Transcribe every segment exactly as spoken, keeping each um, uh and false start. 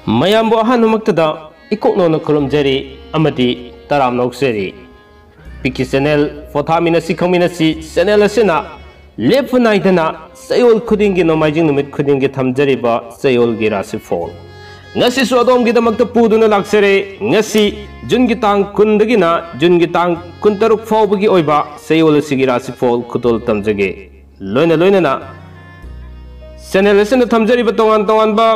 ꯃꯌꯥꯝꯕꯨ ꯑꯍꯥꯟꯕꯃꯛꯇꯗ ꯏꯀꯣꯛꯅꯧꯅ ꯈꯨꯔꯨꯝꯖꯔꯤ ꯑꯃꯗꯤ ꯇꯔꯥꯝꯅ ꯑꯣꯛꯆꯔꯤ꯫ ꯄꯤꯛꯀꯤ ꯆꯦꯅꯦꯜ ꯄꯣꯊꯥꯃꯤꯟꯅꯁꯤ ꯈꯪꯃꯤꯟꯅꯁꯤ ꯆꯦꯅꯦꯜ ꯑꯁꯤꯅ ꯂꯦꯞꯄ ꯅꯥꯏꯗꯅ ꯆꯌꯣꯜ ꯈꯨꯗꯤꯡꯒꯤ ꯅꯣꯡꯃꯥꯏꯖꯤꯡ ꯅꯨꯃꯤꯠ ꯈꯨꯗꯤꯡꯒꯤ ꯊꯝꯖꯔꯤꯕ ꯆꯌꯣꯜꯒꯤ ꯔꯥꯁꯤꯐꯣꯜ ꯉꯁꯤꯁꯨ ꯑꯗꯣꯝꯒꯤꯗꯃꯛꯇ ꯄꯨꯗꯨꯅ ꯂꯥꯛꯆꯔꯦ꯫ ꯉꯁꯤ ꯖꯨꯟꯒꯤ ꯇꯥꯡ ꯀꯨꯟꯗꯒꯤꯅ ꯖꯨꯟꯒꯤ ꯇꯥꯡ ꯀꯨꯟꯇꯔꯨꯛ ꯐꯥꯎꯕꯒꯤ ꯑꯣꯏꯕ ꯆꯌꯣꯜ ꯑꯁꯤꯒꯤ ꯔꯥꯁꯤꯐꯣꯜ ꯈꯨꯗꯣꯜ ꯇꯝꯖꯒꯦ꯫ ꯂꯣꯏꯅ ꯂꯣꯏꯅꯅ ꯆꯦꯅꯦꯜ ꯑꯁꯤꯅ ꯊꯝꯖꯔꯤꯕ ꯇꯣꯉꯥꯟ ꯇꯣꯉꯥꯟꯕ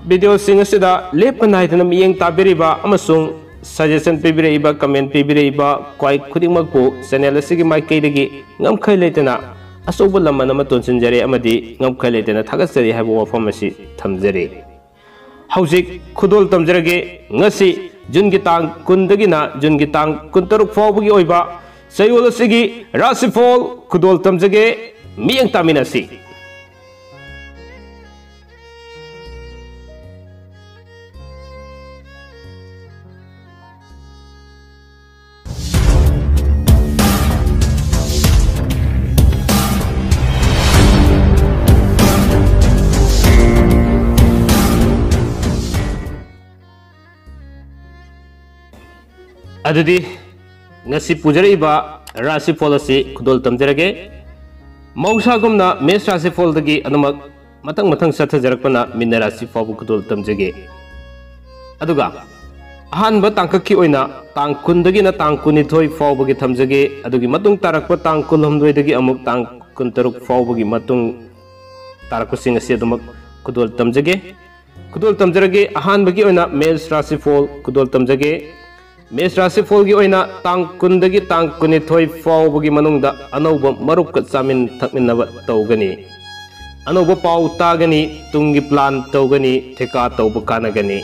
ꯚꯤꯗꯤꯑꯣꯁꯤꯡ ꯑꯁꯤꯗ ꯂꯦꯞꯄ ꯅꯥꯏꯗꯅ ꯃꯤꯠꯌꯦꯡ ꯇꯥꯕꯤꯔꯤꯕ ꯑꯃꯁꯨꯡ ꯁꯖꯦꯁꯟ ꯄꯤꯕꯤꯔꯛꯏꯕ, ꯀꯃꯦꯟ ꯄꯤꯕꯤꯔꯛꯏꯕ ꯈ꯭ꯋꯥꯏ ꯈꯨꯗꯤꯡꯃꯛꯄꯨ ꯆꯦꯅꯦꯜ ꯑꯁꯤꯒꯤ ꯃꯥꯏꯀꯩꯗꯒꯤ ꯉꯝꯈꯩ ꯂꯩꯇꯅ ꯑꯆꯧꯕ ꯂꯃꯟ ꯑꯃ ꯇꯣꯟꯁꯤꯟꯖꯔꯤ ꯑꯃꯗꯤ ꯉꯝꯈꯩ ꯂꯩꯇꯅ ꯊꯥꯒꯠꯆꯔꯤ ꯍꯥꯏꯕ ꯋꯥꯐꯝ ꯑꯁꯤ ꯊꯝꯖꯔꯤ꯫ ꯍꯧꯖꯤꯛ ꯈꯨꯗꯣꯜ ꯇꯝꯖꯔꯒꯦ꯫ ꯉꯁꯤ ꯖꯨꯟꯒꯤ ꯇꯥꯡ ꯀꯨꯟꯗꯒꯤꯅ ꯖꯨꯟꯒꯤ ꯇꯥꯡ ꯀꯨꯟꯇꯔꯨꯛ ꯐꯥꯎꯕꯒꯤ ꯑꯣꯏꯕ ꯆꯌꯣꯜ ꯑꯁꯤꯒꯤ ꯔꯥꯁꯤꯐꯣꯜ ꯈꯨꯗꯣꯜ ꯇꯝꯖꯒꯦ꯫ ꯃꯤꯠꯌꯦꯡ ꯇꯥꯃꯤꯟꯅꯁꯤ꯫ ꯑꯗꯨꯗꯤ ꯉꯁꯤ ꯄꯨꯖꯔꯛꯏꯕ ꯔꯥꯁꯤꯐꯣꯜ ꯑꯁꯤ ꯈꯨꯗꯣꯜ ꯇꯝꯖꯔꯒꯦ꯫ ꯃꯍꯧꯁꯥꯒꯨꯝꯅ ꯃꯦꯁ ꯔꯥꯁꯤꯐꯣꯜꯗꯒꯤ ꯑꯗꯨꯃꯛ ꯃꯊꯪ ꯃꯊꯪ ꯆꯠꯊꯖꯔꯛꯄꯅ ꯃꯤꯟꯅ ꯔꯥꯁꯤ ꯐꯥꯎꯕ ꯈꯨꯗꯣꯜ ꯇꯝꯖꯒꯦ꯫ ꯑꯗꯨꯒ ꯑꯍꯥꯟꯕ ꯇꯥꯡꯀꯛꯀꯤ ꯑꯣꯏꯅ ꯇꯥꯡ ꯀꯨꯟꯗꯒꯤꯅ ꯇꯥꯡ ꯀꯨꯟꯅꯤꯊꯣꯏ ꯐꯥꯎꯕꯒꯤ ꯊꯝꯖꯒꯦ꯫ ꯑꯗꯨꯒꯤ ꯃꯇꯨꯡ ꯇꯥꯔꯛꯄ ꯇꯥꯡ ꯀꯨꯟꯍꯨꯝꯗꯣꯏꯗꯒꯤ ꯑꯃꯨꯛ ꯇꯥꯡ ꯀꯨꯟꯇꯔꯨꯛ ꯐꯥꯎꯕꯒꯤ ꯃꯇꯨꯡ ꯇꯥꯔꯛꯄꯁꯤꯡ ꯑꯁꯤ ꯑꯗꯨꯃꯛ ꯈꯨꯗꯣꯜ ꯇꯝꯖꯒꯦ꯫ ꯈꯨꯗꯣꯜ ꯇꯝꯖꯔꯒꯦ꯫ ꯑꯍꯥꯟꯕꯒꯤ ꯑꯣꯏꯅ ꯃꯦꯁ ꯔꯥꯁꯤꯐꯣꯜ ꯈꯨꯗꯣꯜ ꯇꯝꯖꯒꯦ꯫ ꯃꯦꯁ ꯔꯥꯁꯤꯐꯣꯜꯒꯤ ꯑꯣꯏꯅ ꯇꯥꯡ ꯀꯨꯟꯗꯒꯤ ꯇꯥꯡ ꯀꯨꯟꯅꯤꯊꯣꯏ ꯐꯥꯎꯕꯒꯤ ꯃꯅꯨꯡꯗ ꯑꯅꯧꯕ ꯃꯔꯨꯞꯀ ꯆꯥꯃꯤꯟ ꯊꯛꯃꯤꯟꯅꯕ ꯇꯧꯒꯅꯤ꯫ ꯑꯅꯧꯕ ꯄꯥꯎ ꯇꯥꯒꯅꯤ, ꯇꯨꯡꯒꯤ ꯄ꯭ꯂꯥꯟ ꯇꯧꯒꯅꯤ, ꯊꯤꯀꯥ ꯇꯧꯕ ꯀꯥꯟꯅꯒꯅꯤ꯫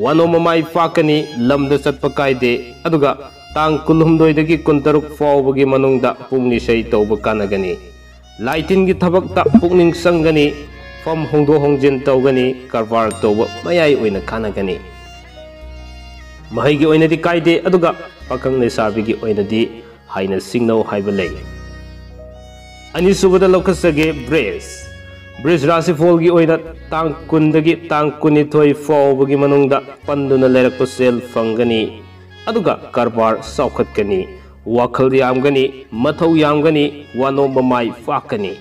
ꯋꯥꯅꯣꯝ ꯃꯃꯥꯏ ꯄꯥꯛꯀꯅꯤ, ꯂꯝꯗ ꯆꯠꯄ ꯀꯥꯏꯗꯦ꯫ ꯑꯗꯨꯒ ꯇꯥꯡ ꯀꯨꯟꯍꯨꯝꯗꯣꯏꯗꯒꯤ ꯀꯨꯟꯇꯔꯨꯛ ꯐꯥꯎꯕꯒꯤ ꯃꯅꯨꯡꯗ ꯄꯨꯡ ꯏꯁꯩ ꯇꯧꯕ ꯀꯥꯟꯅꯒꯅꯤ꯫ ꯂꯥꯏꯇꯤꯟꯒꯤ ꯊꯕꯛꯇ ꯄꯨꯛꯅꯤꯡ ꯆꯪꯒꯅꯤ, ꯐꯝ ꯍꯣꯡꯗꯣꯛ ꯍꯣꯡꯖꯤꯟ ꯇꯧꯒꯅꯤ, ꯀꯔꯕꯥꯔ ꯇꯧꯕ ꯃꯌꯥꯏ ꯑꯣꯏꯅ ꯀꯥꯟꯅꯒꯅꯤ꯫ ꯃꯍꯩꯒꯤ ꯑꯣꯏꯅꯗꯤ ꯀꯥꯏꯗꯦ, ꯑꯗꯨꯒ ꯄꯥꯈꯪ ꯂꯩꯁꯥꯕꯤꯒꯤ ꯑꯣꯏꯅꯗꯤ ꯍꯥꯏꯅ ꯁꯤꯡꯅꯧ ꯍꯥꯏꯕ ꯂꯩ꯫ ꯑꯅꯤꯁꯨꯕꯗ ꯂꯧꯈꯠꯆꯒꯦ ꯕ꯭ꯔꯦꯁ꯫ ꯕ꯭ꯔꯤꯖ ꯔꯥꯁꯤꯐꯣꯜꯒꯤ ꯑꯣꯏꯅ ꯇꯥꯡ ꯀꯨꯟꯗꯒꯤ ꯇꯥꯡ ꯀꯨꯟꯅꯤꯊꯣꯏ ꯐꯥꯎꯕꯒꯤ ꯃꯅꯨꯡꯗ ꯄꯟꯗꯨꯅ ꯂꯩꯔꯛꯄ ꯁꯦꯜ ꯐꯪꯒꯅꯤ, ꯑꯗꯨꯒ ꯀꯔꯕꯥꯔ ꯆꯥꯎꯈꯠꯀꯅꯤ, ꯋꯥꯈꯜ ꯌꯥꯝꯒꯅꯤ, ꯃꯊꯧ ꯌꯥꯝꯒꯅꯤ, ꯋꯥꯅꯣꯝꯕ ꯃꯥꯏ ꯄꯥꯛꯀꯅꯤ꯫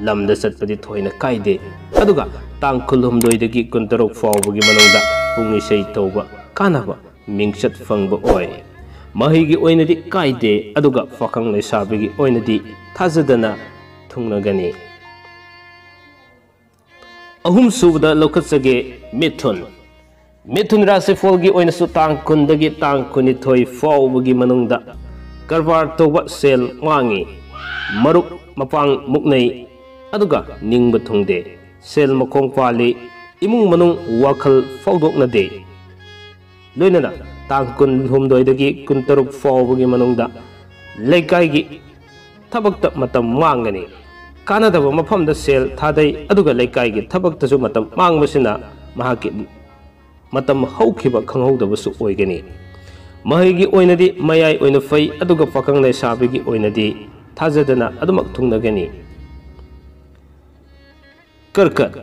ꯂꯝꯗ ꯆꯠꯄꯗꯤ ꯊꯣꯏꯅ ꯀꯥꯏꯗꯦ, ꯑꯗꯨꯒ ꯇꯥꯡ ꯀꯨꯟꯍꯨꯝꯗꯣꯏꯗꯒꯤ ꯀꯨꯟꯇꯔꯨꯛ ꯐꯥꯎꯕꯒꯤ ꯃꯅꯨꯡꯗ ꯄꯨꯡ ꯏꯁꯩ ꯇꯧꯕ ꯀꯥꯟꯅꯕ ꯃꯤꯡꯆꯠ ꯐꯪꯕ ꯑꯣꯏ꯫ ꯃꯍꯩꯒꯤ ꯑꯣꯏꯅꯗꯤ ꯀꯥꯏꯗꯦ, ꯑꯗꯨꯒ ꯄꯥꯈꯪ ꯂꯩꯁꯥꯕꯤꯒꯤ ꯑꯣꯏꯅꯗꯤ ꯊꯥꯖꯗꯅ ꯊꯨꯡꯅꯒꯅꯤ꯫ ꯑꯍꯨꯝꯁꯨꯕꯗ ꯂꯧꯈꯠꯆꯒꯦ, ꯃꯤꯊꯨꯟ꯫ ꯃꯤꯊꯨꯟ ꯔꯥꯁꯤꯐꯣꯜꯒꯤ ꯑꯣꯏꯅꯁꯨ ꯇꯥꯡ ꯀꯨꯟꯗꯒꯤ ꯇꯥꯡ ꯀꯨꯟꯅꯤꯊꯣꯏ ꯐꯥꯎꯕꯒꯤ ꯃꯅꯨꯡꯗ ꯀꯔꯕꯥꯔ ꯇꯧꯕ ꯁꯦꯜ ꯃꯥꯡꯉꯤ, ꯃꯔꯨꯞ ꯃꯄꯥꯡ ꯃꯨꯛꯅꯩ, ꯑꯗꯨꯒ ꯅꯤꯡꯕ ꯊꯨꯡꯗꯦ, ꯁꯦꯜ ꯃꯈꯣꯡ ꯄꯥꯜꯂꯤ, ꯏꯃꯨꯡ ꯃꯅꯨꯡ ꯋꯥꯈꯜ ꯐꯥꯎꯗꯣꯛꯅꯗꯦ꯫ ꯂꯣꯏꯅꯅ ꯇꯥꯡ ꯀꯨꯟꯍꯨꯝꯗꯣꯏꯗꯒꯤ ꯀꯨꯟꯇꯔꯨꯛ ꯐꯥꯎꯕꯒꯤ ꯃꯅꯨꯡꯗ ꯂꯩꯀꯥꯏꯒꯤ ꯊꯕꯛꯇ ꯃꯇꯝ ꯃꯥꯡꯒꯅꯤ꯫ ꯀꯥꯟꯅꯗꯕ ꯃꯐꯝꯗ ꯁꯦꯜ ꯊꯥꯗꯩ, ꯑꯗꯨꯒ ꯂꯩꯀꯥꯏꯒꯤ ꯊꯕꯛꯇꯁꯨ ꯃꯇꯝ ꯃꯥꯡꯕꯁꯤꯅ ꯃꯍꯥꯛꯀꯤ ꯃꯇꯝ ꯍꯧꯈꯤꯕ ꯈꯪꯍꯧꯗꯕꯁꯨ ꯑꯣꯏꯒꯅꯤ꯫ ꯃꯍꯩꯒꯤ ꯑꯣꯏꯅꯗꯤ ꯃꯌꯥꯏ ꯑꯣꯏꯅ ꯐꯩ, ꯑꯗꯨꯒ ꯄꯥꯈꯪ ꯂꯩꯁꯥꯕꯤꯒꯤ ꯑꯣꯏꯅꯗꯤ ꯊꯥꯖꯗꯅ ꯑꯗꯨꯃꯛ ꯊꯨꯡꯅꯒꯅꯤ꯫ ꯀꯔꯀꯠ꯫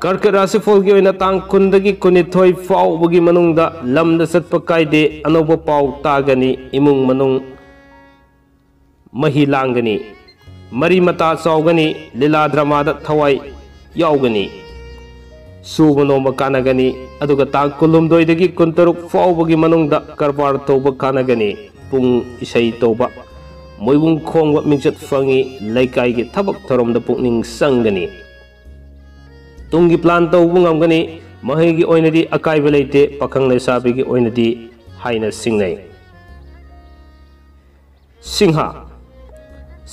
ꯀꯔꯀꯠ ꯔꯥꯁꯤꯐꯣꯜꯒꯤ ꯑꯣꯏꯅ ꯇꯥꯡ ꯀꯨꯟꯗꯒꯤ ꯀꯨꯟꯅꯤꯊꯣꯏ ꯐꯥꯎꯕꯒꯤ ꯃꯅꯨꯡꯗ ꯂꯝꯗ ꯆꯠꯄ ꯀꯥꯏꯗꯦ, ꯑꯅꯧꯕ ꯄꯥꯎ ꯇꯥꯒꯅꯤ, ꯏꯃꯨꯡ ꯃꯅꯨꯡ ꯃꯍꯤ ꯂꯥꯡꯒꯅꯤ, ꯃꯔꯤ ꯃꯇꯥ ꯆꯥꯎꯒꯅꯤ, ꯂꯤꯂꯥ ꯗ꯭ꯔꯃꯥꯗ ꯊꯋꯥꯏ ꯌꯥꯎꯒꯅꯤ, ꯁꯨꯕ ꯅꯣꯝꯕ ꯀꯥꯟꯅꯒꯅꯤ, ꯑꯗꯨꯒ ꯇꯥꯡ ꯀꯨꯟꯍꯨꯝꯗꯣꯏꯗꯒꯤ ꯀꯨꯟꯇꯔꯨꯛ ꯐꯥꯎꯕꯒꯤ ꯃꯅꯨꯡꯗ ꯀꯔꯕꯥꯔ ꯇꯧꯕ ꯀꯥꯟꯅꯒꯅꯤ꯫ ꯄꯨꯡ ꯏꯁꯩ ꯇꯧꯕ, ꯃꯣꯏꯕꯨꯡ ꯈꯣꯡꯕ ꯃꯤꯡꯆꯠ ꯐꯪꯉꯤ, ꯂꯩꯀꯥꯏꯒꯤ ꯊꯕꯛ ꯊꯧꯔꯝꯗ ꯄꯨꯛꯅꯤꯡ ꯆꯪꯒꯅꯤ꯫ ꯇꯨꯡꯒꯤ ꯄ꯭ꯂꯥꯟ ꯇꯧꯕ ꯉꯝꯒꯅꯤ꯫ ꯃꯍꯩꯒꯤ ꯑꯣꯏꯅꯗꯤ ꯑꯀꯥꯏꯕ ꯂꯩꯇꯦ, ꯄꯥꯈꯪ ꯂꯩꯁꯥꯕꯤꯒꯤ ꯑꯣꯏꯅꯗꯤ ꯍꯥꯏꯅ ꯁꯤꯡꯅꯩ꯫ ꯁꯤꯡꯍ꯫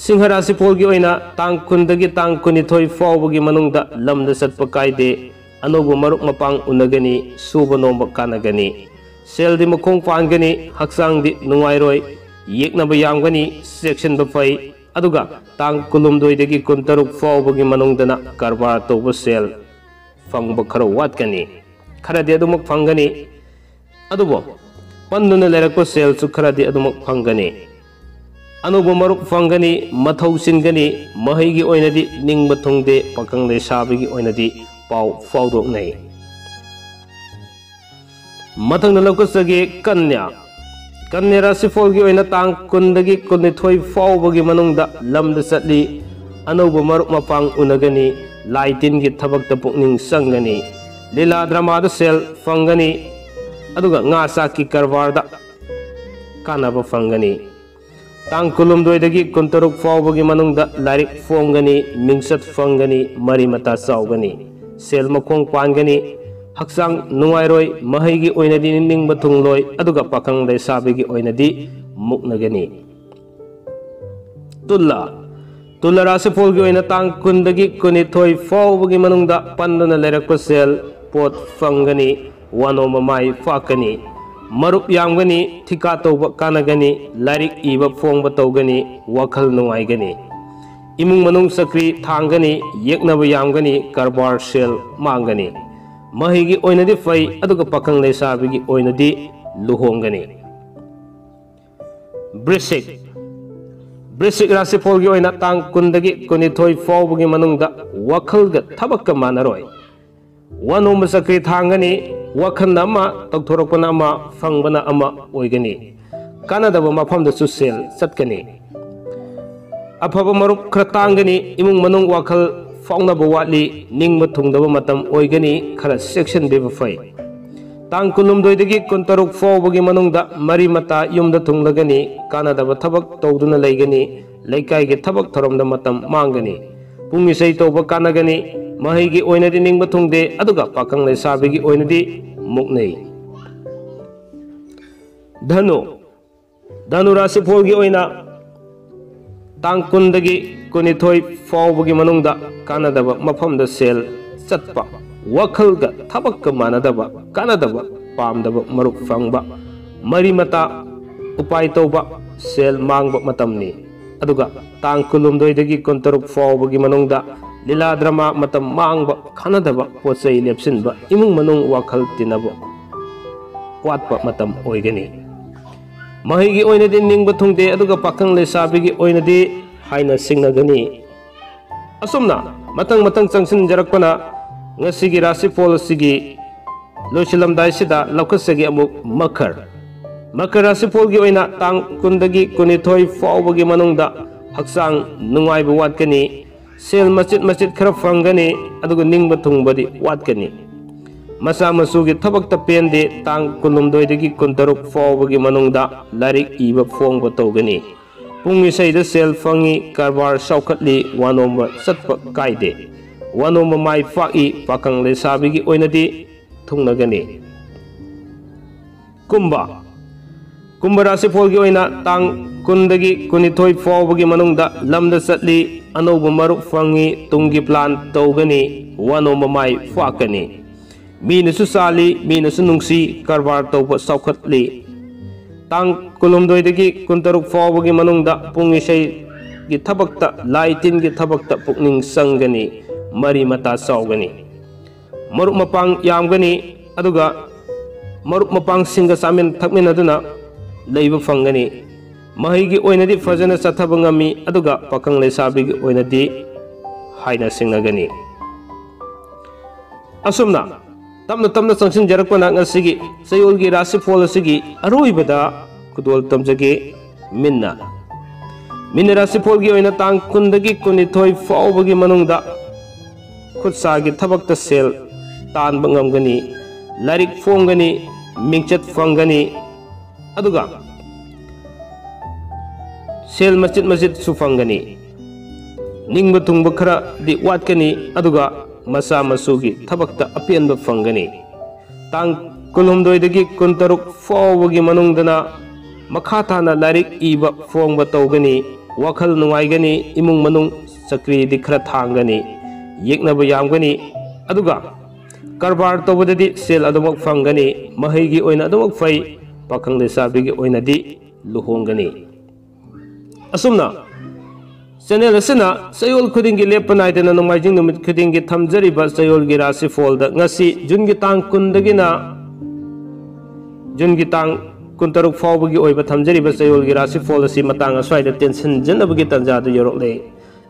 ꯁꯤꯡꯍ ꯔꯥꯁꯤꯐꯣꯜꯒꯤ ꯑꯣꯏꯅ ꯇꯥꯡ ꯀꯨꯟꯗꯒꯤ ꯇꯥꯡ ꯀꯨꯟꯅꯤꯊꯣꯏ ꯐꯥꯎꯕꯒꯤ ꯃꯅꯨꯡꯗ ꯂꯝꯗ ꯆꯠꯄ ꯀꯥꯏꯗꯦ, ꯑꯅꯧꯕ ꯃꯔꯨꯞ ꯃꯄꯥꯡ ꯎꯅꯒꯅꯤ, ꯁꯨꯕ ꯅꯣꯝꯕ ꯀꯥꯟꯅꯒꯅꯤ, ꯁꯦꯜꯗꯤ ꯃꯈꯣꯡ ꯄꯥꯟꯒꯅꯤ, ꯍꯛꯆꯥꯡꯗꯤ ꯅꯨꯡꯉꯥꯏꯔꯣꯏ, ꯌꯦꯛꯅꯕ ꯌꯥꯝꯒꯅꯤ, ꯆꯦꯛꯁꯤꯟꯕ ꯐꯩ꯫ ꯑꯗꯨꯒ ꯇꯥꯡ ꯀꯨꯟꯍꯨꯝꯗꯣꯏꯗꯒꯤ ꯀꯨꯟꯇꯔꯨꯛ ꯐꯥꯎꯕꯒꯤ ꯃꯅꯨꯡꯗꯅ ꯀꯔꯕꯥꯔ ꯇꯧꯕ ꯁꯦꯜ ꯐꯪꯕ ꯈꯔ ꯋꯥꯠꯀꯅꯤ, ꯈꯔꯗꯤ ꯑꯗꯨꯃꯛ ꯐꯪꯒꯅꯤ꯫ ꯑꯗꯨꯕꯨ ꯄꯟꯗꯨꯅ ꯂꯩꯔꯛꯄ ꯁꯦꯜꯁꯨ ꯈꯔꯗꯤ ꯑꯗꯨꯃꯛ ꯐꯪꯒꯅꯤ꯫ ꯑꯅꯧꯕ ꯃꯔꯨꯞ ꯐꯪꯒꯅꯤ, ꯃꯊꯧ ꯆꯤꯟꯒꯅꯤ, ꯃꯍꯩꯒꯤ ꯑꯣꯏꯅꯗꯤ ꯅꯤꯡꯕ ꯊꯨꯡꯗꯦ, ꯄꯥꯈꯪ ꯂꯩꯁꯥꯕꯤꯒꯤ ꯑꯣꯏꯅꯗꯤ ꯄꯥꯎ ꯐꯥꯎꯗꯣꯛꯅꯩ꯫ ꯃꯊꯪꯗ ꯂꯧꯈꯠꯆꯒꯦ ꯀꯟꯌꯥ꯫ ꯀꯟꯌꯥ ꯔꯥꯁꯤꯐꯣꯜꯒꯤ ꯑꯣꯏꯅ ꯇꯥꯡ ꯀꯨꯟꯗꯒꯤ ꯀꯨꯟꯅꯤꯊꯣꯏ ꯐꯥꯎꯕꯒꯤ ꯃꯅꯨꯡꯗ ꯂꯝꯗ ꯆꯠꯂꯤ, ꯑꯅꯧꯕ ꯃꯔꯨꯞ ꯃꯄꯥꯡ ꯎꯅꯒꯅꯤ, ꯂꯥꯏ ꯇꯤꯟꯒꯤ ꯊꯕꯛꯇ ꯄꯨꯛꯅꯤꯡ ꯆꯪꯒꯅꯤ, ꯂꯤꯂꯥ ꯗ꯭ꯔꯃꯥꯗ ꯁꯦꯜ ꯐꯪꯒꯅꯤ, ꯑꯗꯨꯒ ꯉꯥ ꯆꯥꯛꯀꯤ ꯀꯔꯕꯥꯔꯗ ꯀꯥꯟꯅꯕ ꯐꯪꯒꯅꯤ꯫ ꯇꯥꯡ ꯀꯨꯟꯍꯨꯝꯗꯣꯏꯗꯒꯤ ꯀꯨꯟꯇꯔꯨꯛ ꯐꯥꯎꯕꯒꯤ ꯃꯅꯨꯡꯗ ꯂꯥꯏꯔꯤꯛ ꯐꯣꯡꯒꯅꯤ, ꯃꯤꯡꯆꯠ ꯐꯪꯒꯅꯤ, ꯃꯔꯤ ꯃꯇꯥ ꯆꯥꯎꯒꯅꯤ, ꯁꯦꯜ ꯃꯈꯣꯡ ꯄꯥꯟꯒꯅꯤ, ꯍꯛꯆꯥꯡ ꯅꯨꯡꯉꯥꯏꯔꯣꯏ, ꯃꯍꯩꯒꯤ ꯑꯣꯏꯅꯗꯤ ꯅꯤꯡꯕ ꯊꯨꯡꯂꯣꯏ, ꯑꯗꯨꯒ ꯄꯥꯈꯪ ꯂꯩꯁꯥꯕꯤꯒꯤ ꯑꯣꯏꯅꯗꯤ ꯃꯨꯛꯅꯒꯅꯤ꯫ ꯇꯨꯂꯥ꯫ ꯇꯨꯂꯥ ꯔꯥꯁꯤꯐꯣꯜꯒꯤ ꯑꯣꯏꯅ ꯇꯥꯡ ꯀꯨꯟꯗꯒꯤ ꯀꯨꯟꯅꯤꯊꯣꯏ ꯐꯥꯎꯕꯒꯤ ꯃꯅꯨꯡꯗ ꯄꯟꯗꯨꯅ ꯂꯩꯔꯛꯄ ꯁꯦꯜ ꯄꯣꯠ ꯐꯪꯒꯅꯤ, ꯋꯥꯅꯣꯝꯕ ꯃꯥꯏ ꯄꯥꯛꯀꯅꯤ, ꯃꯔꯨꯞ ꯌꯥꯝꯒꯅꯤ, ꯊꯤꯀꯥ ꯇꯧꯕ ꯀꯥꯟꯅꯒꯅꯤ, ꯂꯥꯏꯔꯤꯛ ꯏꯕ ꯐꯣꯡꯕ ꯇꯧꯒꯅꯤ, ꯋꯥꯈꯜ ꯅꯨꯡꯉꯥꯏꯒꯅꯤ꯫ ꯏꯃꯨꯡ ꯃꯅꯨꯡ ꯆꯀ꯭ꯔꯤ ꯊꯥꯡꯒꯅꯤ, ꯌꯦꯛꯅꯕ ꯌꯥꯝꯒꯅꯤ, ꯀꯔꯕꯥꯔ ꯁꯦꯜ ꯃꯥꯡꯒꯅꯤ꯫ ꯃꯍꯩꯒꯤ ꯑꯣꯏꯅꯗꯤ ꯐꯩ, ꯑꯗꯨꯒ ꯄꯥꯈꯪ ꯂꯩꯁꯥꯕꯤꯒꯤ ꯑꯣꯏꯅꯗꯤ ꯂꯨꯍꯣꯡꯒꯅꯤ꯫ ꯕ꯭ꯔꯤꯁꯤꯛ꯫ ꯕ꯭ꯔꯤꯁꯤꯛ ꯔꯥꯁꯤꯐꯣꯜꯒꯤ ꯑꯣꯏꯅ ꯇꯥꯡ ꯀꯨꯟꯗꯒꯤ ꯀꯨꯟꯅꯤꯊꯣꯏ ꯐꯥꯎꯕꯒꯤ ꯃꯅꯨꯡꯗ ꯋꯥꯈꯜꯒ ꯊꯕꯛꯀ ꯃꯥꯟꯅꯔꯣꯏ꯫ ꯋꯥꯅꯣꯝꯕ ꯆꯀ꯭ꯔꯤ ꯊꯥꯡꯒꯅꯤ, ꯋꯥꯈꯜꯅ ꯑꯃ, ꯇꯧꯊꯣꯔꯛꯄꯅ ꯑꯃ, ꯐꯪꯕꯅ ꯑꯃ ꯑꯣꯏꯒꯅꯤ꯫ ꯀꯥꯟꯅꯗꯕ ꯃꯐꯝꯗꯁꯨ ꯁꯦꯜ ꯆꯠꯀꯅꯤ꯫ ꯑꯐꯕ ꯃꯔꯨꯞ ꯈꯔ ꯇꯥꯡꯒꯅꯤ, ꯏꯃꯨꯡ ꯃꯅꯨꯡ ꯋꯥꯈꯜ ꯐꯥꯎꯅꯕ ꯋꯥꯠꯂꯤ, ꯅꯤꯡꯕ ꯊꯨꯡꯗꯕ ꯃꯇꯝ ꯑꯣꯏꯒꯅꯤ, ꯈꯔ ꯆꯦꯛꯁꯤꯟꯕꯤꯕ ꯐꯩ꯫ ꯇꯥꯡ ꯀꯨꯟꯍꯨꯝꯗꯣꯏꯗꯒꯤ ꯀꯨꯟꯇꯔꯨꯛ ꯐꯥꯎꯕꯒꯤ ꯃꯅꯨꯡꯗ ꯃꯔꯤ ꯃꯇꯥ ꯌꯨꯝꯗ ꯊꯨꯡꯂꯒꯅꯤ, ꯀꯥꯟꯅꯗꯕ ꯊꯕꯛ ꯇꯧꯗꯨꯅ ꯂꯩꯒꯅꯤ, ꯂꯩꯀꯥꯏꯒꯤ ꯊꯕꯛ ꯊꯧꯔꯝꯗ ꯃꯇꯝ ꯃꯥꯡꯒꯅꯤ꯫ ꯄꯨꯡ ꯏꯁꯩ ꯇꯧꯕ ꯀꯥꯟꯅꯒꯅꯤ, ꯃꯍꯩꯒꯤ ꯑꯣꯏꯅꯗꯤ ꯅꯤꯡꯕ ꯊꯨꯡꯗꯦ, ꯑꯗꯨꯒ ꯄꯥꯈꯪ ꯂꯩꯁꯥꯕꯤꯒꯤ ꯑꯣꯏꯅꯗꯤ ꯃꯨꯛꯅꯩ꯫ ꯙꯅꯨ꯫ ꯙꯅꯨ ꯔꯥꯁꯤꯐꯣꯜꯒꯤ ꯑꯣꯏꯅ ꯇꯥꯡ ꯀꯨꯟꯗꯒꯤ ꯀꯨꯟꯅꯤꯊꯣꯏ ꯐꯥꯎꯕꯒꯤ ꯃꯅꯨꯡꯗ ꯀꯥꯟꯅꯗꯕ ꯃꯐꯝꯗ ꯁꯦꯜ ꯆꯠꯄ, ꯋꯥꯈꯜꯒ ꯊꯕꯛꯀ ꯃꯥꯟꯅꯗꯕ, ꯀꯥꯟꯅꯗꯕ ꯄꯥꯝꯗꯕ ꯃꯔꯨꯞ ꯐꯪꯕ, ꯃꯔꯤ ꯃꯇꯥ ꯎꯄꯥꯏ ꯇꯧꯕ, ꯁꯦꯜ ꯃꯥꯡꯕ ꯃꯇꯝꯅꯤ꯫ ꯑꯗꯨꯒ ꯇꯥꯡ ꯀꯨꯟꯍꯨꯝꯗꯣꯏꯗꯒꯤ ꯀꯨꯟꯇꯔꯨꯛ ꯐꯥꯎꯕꯒꯤ ꯃꯅꯨꯡꯗ ꯂꯤꯂꯥ ꯗ꯭ꯔꯃꯥ ꯃꯇꯝ ꯃꯥꯡꯕ, ꯀꯥꯟꯅꯗꯕ ꯄꯣꯠ ꯆꯩ ꯂꯦꯞꯁꯤꯟꯕ, ꯏꯃꯨꯡ ꯃꯅꯨꯡ ꯋꯥꯈꯜ ꯇꯤꯟꯅꯕ ꯋꯥꯠꯄ ꯃꯇꯝ ꯑꯣꯏꯒꯅꯤ꯫ ꯃꯍꯩꯒꯤ ꯑꯣꯏꯅꯗꯤ ꯅꯤꯡꯕ ꯊꯨꯡꯗꯦ, ꯑꯗꯨꯒ ꯄꯥꯈꯪ ꯂꯩꯁꯥꯕꯤꯒꯤ ꯑꯣꯏꯅꯗꯤ ꯍꯥꯏꯅ ꯁꯤꯡꯅꯒꯅꯤ꯫ ꯑꯁꯨꯝꯅ ꯃꯊꯪ ꯃꯊꯪ ꯆꯪꯁꯤꯟꯖꯔꯛꯄꯅ ꯉꯁꯤꯒꯤ ꯔꯥꯁꯤꯐꯣꯜ ꯑꯁꯤꯒꯤ ꯂꯣꯏꯁꯤꯜꯂꯝꯗꯥꯏꯁꯤꯗ ꯂꯧꯈꯠꯆꯒꯦ ꯑꯃꯨꯛ ꯃꯀꯔ꯫ ꯃꯀꯔ ꯔꯥꯁꯤꯐꯣꯜꯒꯤ ꯑꯣꯏꯅ ꯇꯥꯡ ꯀꯨꯟꯗꯒꯤ ꯀꯨꯟꯅꯤꯊꯣꯏ ꯐꯥꯎꯕꯒꯤ ꯃꯅꯨꯡꯗ ꯍꯛꯆꯥꯡ ꯅꯨꯡꯉꯥꯏꯕ ꯋꯥꯠꯀꯅꯤ, ꯁꯦꯜ ꯃꯆꯤꯠ ꯃꯆꯤꯠ ꯈꯔ ꯐꯪꯒꯅꯤ, ꯑꯗꯨꯒ ꯅꯤꯡꯕ ꯊꯨꯡꯕꯗꯤ ꯋꯥꯠꯀꯅꯤ꯫ ꯃꯆꯥ ꯃꯁꯨꯒꯤ ꯊꯕꯛꯇ ꯄꯦꯟꯗꯦ, ꯇꯥꯡ ꯀꯨꯟꯍꯨꯝꯗꯣꯏꯗꯒꯤ ꯀꯨꯟꯇꯔꯨꯛ ꯐꯥꯎꯕꯒꯤ ꯃꯅꯨꯡꯗ ꯂꯥꯏꯔꯤꯛ ꯏꯕ ꯐꯣꯡꯕ ꯇꯧꯒꯅꯤ꯫ ꯄꯨꯡ ꯏꯁꯩꯗ ꯁꯦꯜ ꯐꯪꯏ, ꯀꯔꯕꯥꯔ ꯆꯥꯎꯈꯠꯂꯤ, ꯋꯥꯅꯣꯝꯕ ꯆꯠꯄ ꯀꯥꯏꯗꯦ꯫ ꯋꯥꯅꯣꯝꯕ ꯃꯥꯏ ꯄꯥꯛꯏ, ꯄꯥꯈꯪ ꯂꯩꯁꯥꯕꯤꯒꯤ ꯑꯣꯏꯅꯗꯤ ꯊꯨꯡꯅꯒꯅꯤ꯫ ꯀꯨꯝꯕ꯫ ꯀꯨꯝꯕ ꯔꯥꯁꯤꯐꯣꯜꯒꯤ ꯑꯣꯏꯅ ꯇꯥꯡ ꯀꯨꯟꯗꯒꯤ ꯀꯨꯟꯅꯤꯊꯣꯏ ꯐꯥꯎꯕꯒꯤ ꯃꯅꯨꯡꯗ ꯂꯝꯗ ꯆꯠꯂꯤ, ꯑꯅꯧꯕ ꯃꯔꯨꯞ ꯐꯪꯉꯤ, ꯇꯨꯡꯒꯤ ꯄ꯭ꯂꯥꯟ ꯇꯧꯒꯅꯤ, ꯋꯥꯅꯣꯝꯕ ꯃꯥꯏ ꯄꯥꯛꯀꯅꯤ꯫ ꯃꯤꯅꯁꯨ ꯆꯥꯜꯂꯤ, ꯃꯤꯅꯁꯨ ꯅꯨꯡꯁꯤ, ꯀꯔꯕꯥꯔ ꯇꯧꯕ ꯆꯥꯎꯈꯠꯂꯤ꯫ ꯇꯥꯡ ꯀꯨꯟꯍꯨꯝꯗꯣꯏꯗꯒꯤ ꯀꯨꯟꯇꯔꯨꯛ ꯐꯥꯎꯕꯒꯤ ꯃꯅꯨꯡꯗ ꯄꯨꯡ ꯏꯁꯩꯒꯤ ꯊꯕꯛꯇ, ꯂꯥꯏ ꯇꯤꯟꯒꯤ ꯊꯕꯛꯇ ꯄꯨꯛꯅꯤꯡ ꯆꯪꯒꯅꯤ, ꯃꯔꯤ ꯃꯇꯥ ꯆꯥꯎꯒꯅꯤ꯫ ꯃꯔꯨꯞ ꯃꯄꯥꯡ ꯌꯥꯝꯒꯅꯤ, ꯑꯗꯨꯒ ꯃꯔꯨꯞ ꯃꯄꯥꯡꯁꯤꯡꯒ ꯆꯥꯃꯤꯟ ꯊꯛꯃꯤꯟꯅꯗꯨꯅ ꯂꯩꯕ ꯐꯪꯒꯅꯤ꯫ ꯃꯍꯩꯒꯤ ꯑꯣꯏꯅꯗꯤ ꯐꯖꯅ ꯆꯠꯊꯕ ꯉꯝꯃꯤ, ꯑꯗꯨꯒ ꯄꯥꯈꯪ ꯂꯩꯁꯥꯕꯤꯒꯤ ꯑꯣꯏꯅꯗꯤ ꯍꯥꯏꯅ ꯁꯤꯡꯅꯒꯅꯤ꯫ ꯑꯁꯨꯝꯅ ꯇꯞꯅ ꯇꯞꯅ ꯆꯪꯁꯤꯟꯖꯔꯛꯄꯅ ꯉꯁꯤꯒꯤ ꯆꯌꯣꯜꯒꯤ ꯔꯥꯁꯤꯐꯣꯜ ꯑꯁꯤꯒꯤ ꯑꯔꯣꯏꯕꯗ ꯈꯨꯗꯣꯜ ꯇꯝꯖꯒꯦ꯫ ꯃꯤꯟꯅ꯫ ꯃꯤꯟꯅ ꯔꯥꯁꯤꯐꯣꯜꯒꯤ ꯑꯣꯏꯅ ꯇꯥꯡ ꯀꯨꯟꯗꯒꯤ ꯀꯨꯟꯅꯤꯊꯣꯏ ꯐꯥꯎꯕꯒꯤ ꯃꯅꯨꯡꯗ ꯈꯨꯠꯁꯥꯒꯤ ꯊꯕꯛꯇ ꯁꯦꯜ ꯇꯥꯟꯕ ꯉꯝꯒꯅꯤ, ꯂꯥꯏꯔꯤꯛ ꯐꯣꯡꯒꯅꯤ, ꯃꯤꯡꯆꯠ ꯐꯪꯒꯅꯤ, ꯑꯗꯨꯒ ꯁꯦꯜ ꯃꯆꯤꯠ ꯃꯆꯤꯠꯁꯨ ꯐꯪꯒꯅꯤ꯫ ꯅꯤꯡꯕ ꯊꯨꯡꯕ ꯈꯔꯗꯤ ꯋꯥꯠꯀꯅꯤ, ꯑꯗꯨꯒ ꯃꯆꯥ ꯃꯁꯨꯒꯤ ꯊꯕꯛꯇ ꯑꯄꯦꯟꯕ ꯐꯪꯒꯅꯤ꯫ ꯇꯥꯡ ꯀꯨꯟꯍꯨꯝꯗꯣꯏꯗꯒꯤ ꯀꯨꯟꯇꯔꯨꯛ ꯐꯥꯎꯕꯒꯤ ꯃꯅꯨꯡꯗꯅ ꯃꯈꯥ ꯇꯥꯅ ꯂꯥꯏꯔꯤꯛ ꯏꯕ ꯐꯣꯡꯕ ꯇꯧꯒꯅꯤ꯫ ꯋꯥꯈꯜ ꯅꯨꯡꯉꯥꯏꯒꯅꯤ, ꯏꯃꯨꯡ ꯃꯅꯨꯡ ꯆꯀ꯭ꯔꯤꯗꯤ ꯈꯔ ꯊꯥꯡꯒꯅꯤ, ꯌꯦꯛꯅꯕ ꯌꯥꯝꯒꯅꯤ, ꯑꯗꯨꯒ ꯀꯔꯕꯥꯔ ꯇꯧꯕꯗꯗꯤ ꯁꯦꯜ ꯑꯗꯨꯃꯛ ꯐꯪꯒꯅꯤ꯫ ꯃꯍꯩꯒꯤ ꯑꯣꯏꯅ ꯑꯗꯨꯃꯛ ꯐꯩ, ꯄꯥꯈꯪ ꯂꯩꯁꯥꯕꯤꯒꯤ ꯑꯣꯏꯅꯗꯤ ꯂꯨꯍꯣꯡꯒꯅꯤ꯫ ꯑꯁꯨꯝꯅ ꯆꯦꯅꯦꯜ ꯑꯁꯤꯅ ꯆꯌꯣꯜ ꯈꯨꯗꯤꯡꯒꯤ ꯂꯦꯞꯄ ꯅꯥꯏꯗꯅ ꯅꯣꯡꯃꯥꯏꯖꯤꯡ ꯅꯨꯃꯤꯠ ꯈꯨꯗꯤꯡꯒꯤ ꯊꯝꯖꯔꯤꯕ ꯆꯌꯣꯜꯒꯤ ꯔꯥꯁꯤꯐꯣꯜꯗ ꯉꯁꯤ ꯖꯨꯟꯒꯤ ꯇꯥꯡ ꯀꯨꯟꯗꯒꯤꯅ ꯖꯨꯟꯒꯤ ꯇꯥꯡ ꯀꯨꯟꯇꯔꯨꯛ ꯐꯥꯎꯕꯒꯤ ꯑꯣꯏꯕ ꯊꯝꯖꯔꯤꯕ ꯆꯌꯣꯜꯒꯤ ꯔꯥꯁꯤꯐꯣꯜ ꯑꯁꯤ ꯃꯇꯥꯡ ꯑꯁ꯭ꯋꯥꯏꯗ ꯇꯦꯟꯁꯤꯟꯖꯅꯕꯒꯤ ꯇꯥꯟꯖꯥ ꯑꯗꯨ ꯌꯧꯔꯛꯂꯦ꯫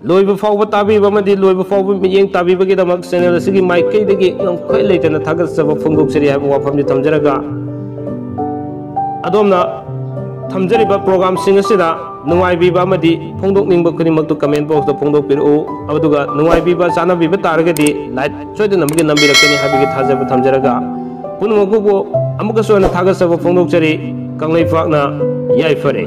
ꯂꯣꯏꯕ ꯐꯥꯎꯕ ꯇꯥꯕꯤꯕ ꯑꯃꯗꯤ ꯂꯣꯏꯕ ꯐꯥꯎꯕ ꯃꯤꯠꯌꯦꯡ ꯇꯥꯕꯤꯕꯒꯤꯗꯃꯛ ꯆꯦꯅꯦꯜ ꯑꯁꯤꯒꯤ ꯃꯥꯏꯀꯩꯗꯒꯤ ꯉꯝꯈꯩ ꯂꯩꯇꯅ ꯊꯥꯒꯠꯆꯕ ꯐꯣꯡꯗꯣꯛꯆꯔꯤ ꯍꯥꯏꯕ ꯋꯥꯐꯝꯗꯤ ꯊꯝꯖꯔꯒ, ꯑꯗꯣꯝꯅ ꯊꯝꯖꯔꯤꯕ ꯄ꯭ꯔꯣꯒ꯭ꯔꯥꯝꯁꯤꯡ ꯑꯁꯤꯗ ꯅꯨꯡꯉꯥꯏꯕꯤꯕ ꯑꯃꯗꯤ ꯐꯣꯡꯗꯣꯛꯅꯤꯡꯕ ꯈꯨꯗꯤꯡꯃꯛꯇꯨ ꯀꯃꯦꯟ ꯕꯣꯛꯁꯇ ꯐꯣꯡꯗꯣꯛꯄꯤꯔꯛꯎ꯫ ꯑꯗꯨꯒ ꯅꯨꯡꯉꯥꯏꯕꯤꯕ ꯆꯥꯅꯕꯤꯕ ꯇꯥꯔꯒꯗꯤ ꯂꯥꯏꯛ ꯁꯣꯏꯗꯅꯃꯛꯀꯤ ꯅꯝꯕꯤꯔꯛꯀꯅꯤ ꯍꯥꯏꯕꯒꯤ ꯊꯥꯖꯕ ꯊꯝꯖꯔꯒ, ꯄꯨꯝꯅꯃꯛꯄꯨ ꯑꯃꯨꯛꯀꯁꯨ ꯍꯟꯅ ꯊꯥꯒꯠꯆꯕ ꯐꯣꯡꯗꯣꯛꯆꯔꯤ꯫ ꯀꯪꯂꯩꯄꯥꯛꯅ ꯌꯥꯏꯐꯔꯦ꯫